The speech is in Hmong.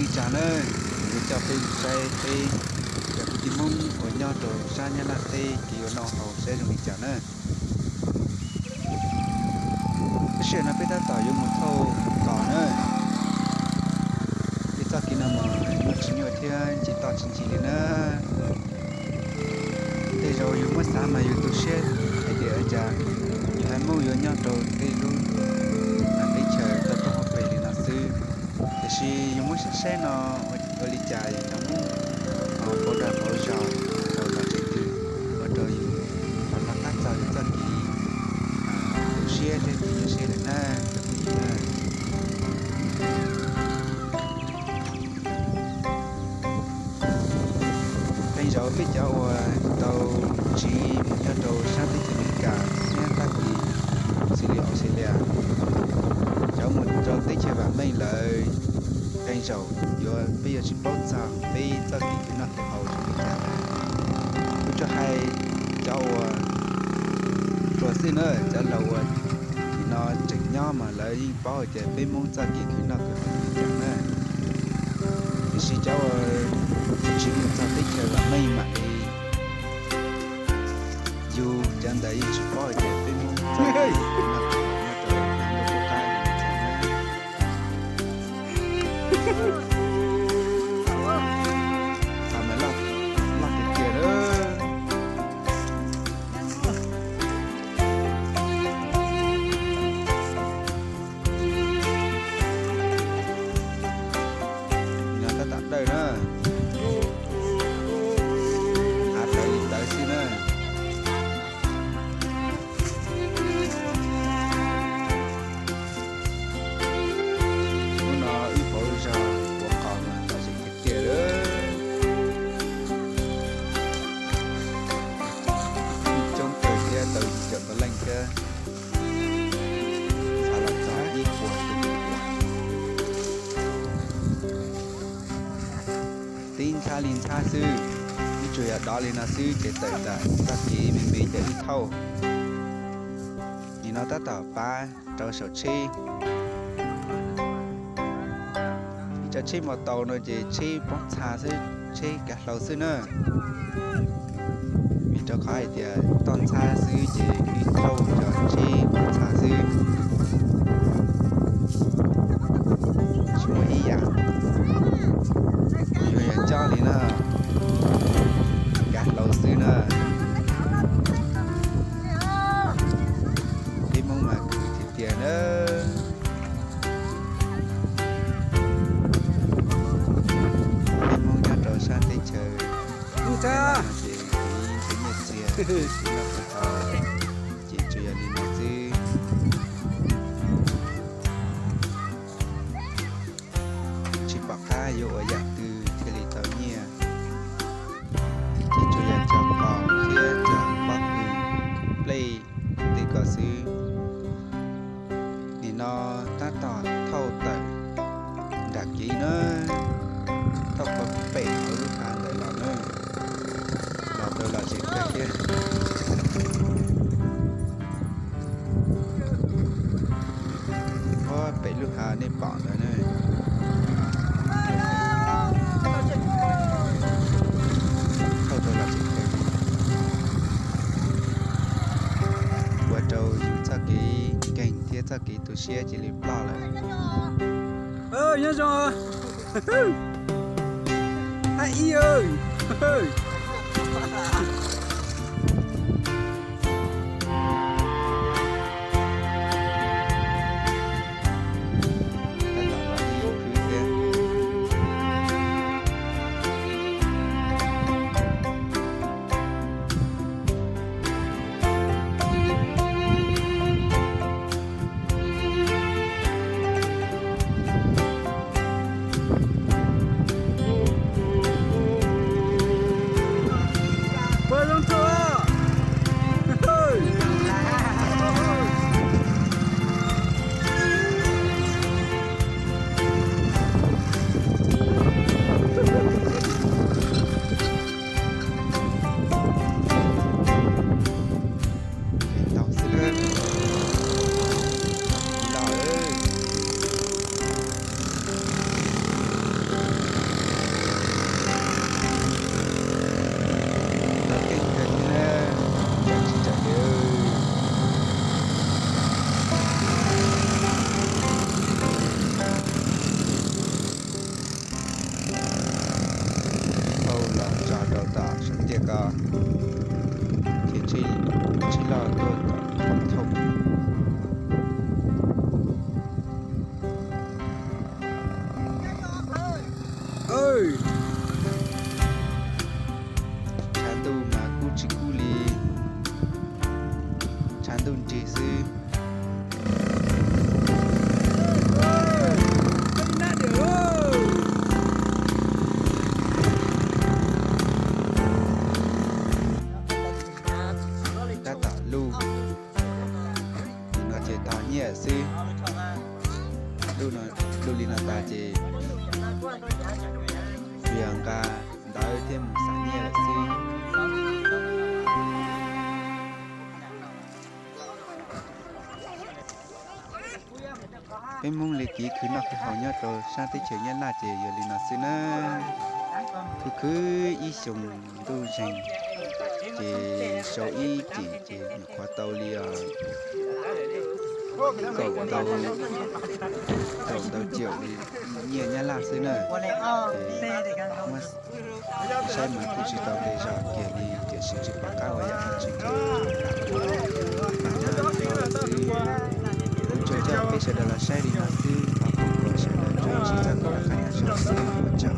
Li cas na, kuv yuav coj peb mus saib peb cov kwv tij Hmoob uas nyob rau sab Nyab Laj teb kev ua noj haus saib zoo li cas na. Lub sij hawm no peb tab tom yuav mus thauj qos na. Peb txoj kev no mas nyuaj tsis nyuaj thiab ncig toj tsis ncig li na. Tej zaum yus muab xav mas yus tu siab hais tias ua cas yus haiv Hmoob yuav nyob rau tej lub teb chaws toj roob hauv pes li no xwb. Tiam sis yus muab saib saib no ua li cas cov Hmoob ho pauv dag pauv zog tau los tsev twg, ua rau yus ho loj qab txog yus txoj kev tu siab thiab kev nyuaj siab lawm na. Qee zaum peb cov uas tau tsiv mus nyob rau sab teb chaws Amelikas thiab Fab Kis, xws li Australia, cov mus rau teb chaws vam meej lawm, qee zaum yuav peb yuav tsis paub txog peb txoj kev khwv noj khwv haus zoo li cas lawm. Kuv tsuas hais cov uas ruam xwb na, cov laus uas nim no tseem nyob mas lawv yeej paub hais tias peb Hmoob txoj kev khwv noj khwv haus zoo li cas na. Tiam sis cov uas tsiv mus txog teb chaws vam meej mam li yug cov ntawd yeej tsis paub hais tias peb Hmoob txoj kev khwv noj khwv haus nyob rau lub qab zoo li cas na. Qhov mas loj, loj tiag tiag lawm. No tab tom dawj na, av tawv li tawv xwb na. Hnub no wb pauv zog ua qos mas lom zem tiag tiag lawm. Coob kawg thiab, tau yim caum tau leej thiab. Txhaj los txog ib puas tus. Tib ntxhab li ntxhab xwb, ib tsuas yog dov li no xwb ces tawm ntawm txoj kev me me cov ib thauj. Nim no tab tom pab rau saum tsheb. Ib cov tsheb mos taus no ces tsheb poob txha xwb, tsheb kav hlau xwb na. Vim rau qhov hais tias toj ntxhab xwb ces ib thauj cov tsheb poob txha xwb. Tsis muaj ib yam yuav yog coj li na, kav hlau xwb na. Peb Hmoob mas khwv tiag tiag na. Peb Hmoob nyob rau sab teb chaws Nyab Laj no ces kuv yeej tsis nyiaj txiag, tsis noj tsis haus, ces tsuas yog li no xwb. Tsis pom qab yuav ua yam twg thiaj li tau nyiaj, ces tsuas yog cog qos thiab cog pob kws nplej tej ko xwb. Nim no tab tom thauj tawm nram kev na, thauj puag pem hauv lub hav ntawd los na, los tau lom zem kawg thiab. Puag pem lub hav nej pom ntawd na, thauj tau lom zem kawg, ua rau yus txoj kev nkeeg thiab txoj kev tu siab cia li ploj lawm. Nyob zoo hab ib. los, ces tsheb loj tuaj tom thauj. Tshav ntuj mas kub tsis kub li, tshav ntuj nrig xwb. Tab tom luj no ces tog nyiaj xwb. Luj li no tas ces yog nqa ntawv thiab mus xa nyiaj lawm xwb. Peb Hmoob li kev khwv noj khwv haus nyob rau sab teb chaws Nyab Laj ces yog li no xwb na. Khwv khwv ib xyoos ntuj zeeg, ces sau ib cim ces nyuam qhuav tau li kaum ntau, kaum ntau caum li nyiaj Nyab Laj xwb na. Ces muab saib mas kuj tsis tau nqi zog kiag li, tiam sis tsis pom qab ua yam dab tsi ces mam no xwb. Ua tsaug coj peb sawv daws los saib li no xwb, thov foom kom sawv daws tsuas ntsib txoj kev noj qab nyob zoo xwb, ua tsaug.